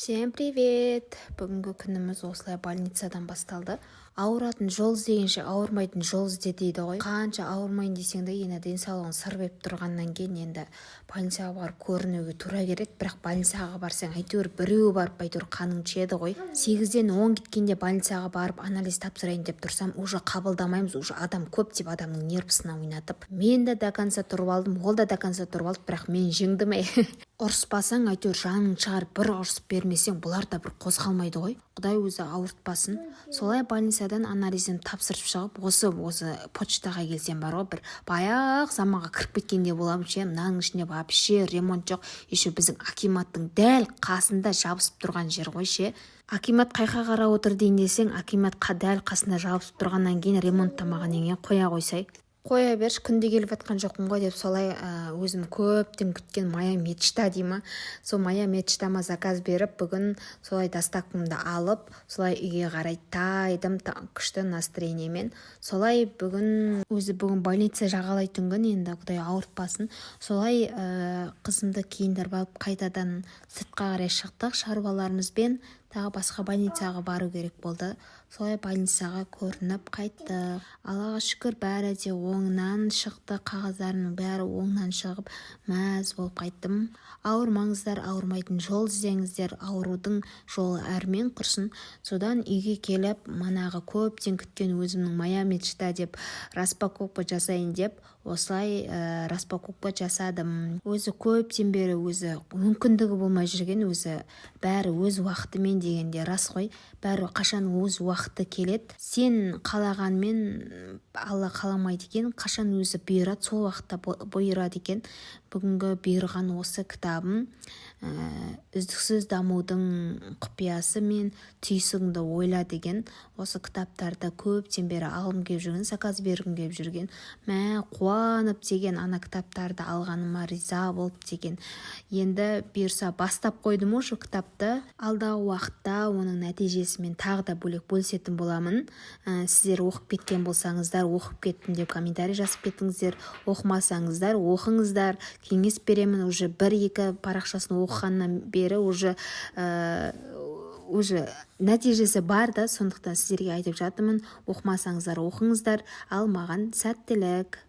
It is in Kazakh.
Всем привет! Бүгінгі күніміз осылай больницадан басталды. Ауыратын жол іздегенше, ауырмайтын жол ізде дейді ғой. Қанша ауырмайын десең де, енді денсаулығың сыр беріп тұрғаннан кейін, енді больницаға барып көрінуге тура келеді. Бірақ больницаға барсаң, әйтеуір біреу барып, әйтеуір қаныңды ішеді ғой. 7-ден 10 кеткенде больницаға барып, анализ тапсырайын деп тұрсам, уже қабылдамаймыз, уже адам көп деп, адамның нервысына ойнатып. Мен де до конца тұрып алдым, ол да до конца тұрып алды, бірақ мен жеңдім ей. Ұрыспасаң, әйтеуір жаныңды шығарып бір ұрысып бермесең, бұлар да бір қозғалмайды ғой. Құдай өзі ауыртпасын. Солай больницадан анализімді тапсырып шығып, осы почтаға келсем бар ғой, бір баяғы заманға кіріп кеткендей боламын ше. Мынаның ішінде вообще ремонт жоқ. Еще біздің акиматтың дәл қасында жабысып тұрған жер ғой ше. Акимат қайқа қарап отыр дейін десең, акимат дәл қасында жабысып тұрғаннан кейін, ремонттамағаннан кейін, қоя қойсай, қоя берші, күнде келіп жатқан жоқпын ғой деп. Солай өзім көптен күткен «Моя мечта» дей ма, сол «Моя мечта» ма заказ беріп, бүгін солай доставкамды алып, солай үйге қарай тайдым күшті настроениемен. Солай бүгін өзі, бүгін больница жағалайтын күн енді, құдай ауыртпасын. Солай қызымды киіндіріп алып, қайтадан сыртқа қарай шықтық шаруаларымызбен. Тағы басқа больницаға бару керек болды. Солай больницаға көрініп қайттық. Аллаға шүкір, бәрі де оңынан шықты, қағаздарымның бәрі оңынан шығып, мәз болып қайттым. Ауырмаңыздар, ауырмайтын жол іздеңіздер, аурудың жолы әрмен құрсын. Содан үйге келіп, манағы көптен күткен өзімнің «Моя мечта» деп распаковка жасайын деп, осылай распаковка жасадым. Өзі көптен бері өзі мүмкіндігі болмай жүрген. Өзі бәрі өз уақытымен дегенде рас қой. Бәрі қашан өз уақыты келеді. Сен қалағанмен, Алла қаламайды екен. Қашан өзі бұйырады, сол уақытта бұйырады екен. Бүгінгі бұйырған осы кітабым, «Үздіксіз дамудың құпиясы» мен «Түйсігіңді ойла» деген осы кітаптарды көптен бері алғым келіп жүрген, заказ бергім келіп жүрген. Мә, қуанып деген, ана кітаптарды алғаныма риза болып деген. Енді бұйырса, бастап қойдым уже кітапты. Алдағы уақытта оның нәтижесімен тағы да бөлек бөлісетін боламын. Сіздер оқып кеткен болсаңыздар, оқып кеттім деп комментарий жазып кетіңіздер. Оқымасаңыздар, оқыңыздар, кеңес беремін. Уже бір екі парақшасын оқығаннан бері уже нәтижесі бар да, сондықтан сіздерге айтып жатырмын. Оқымасаңыздар, оқыңыздар. Ал маған сәттілік!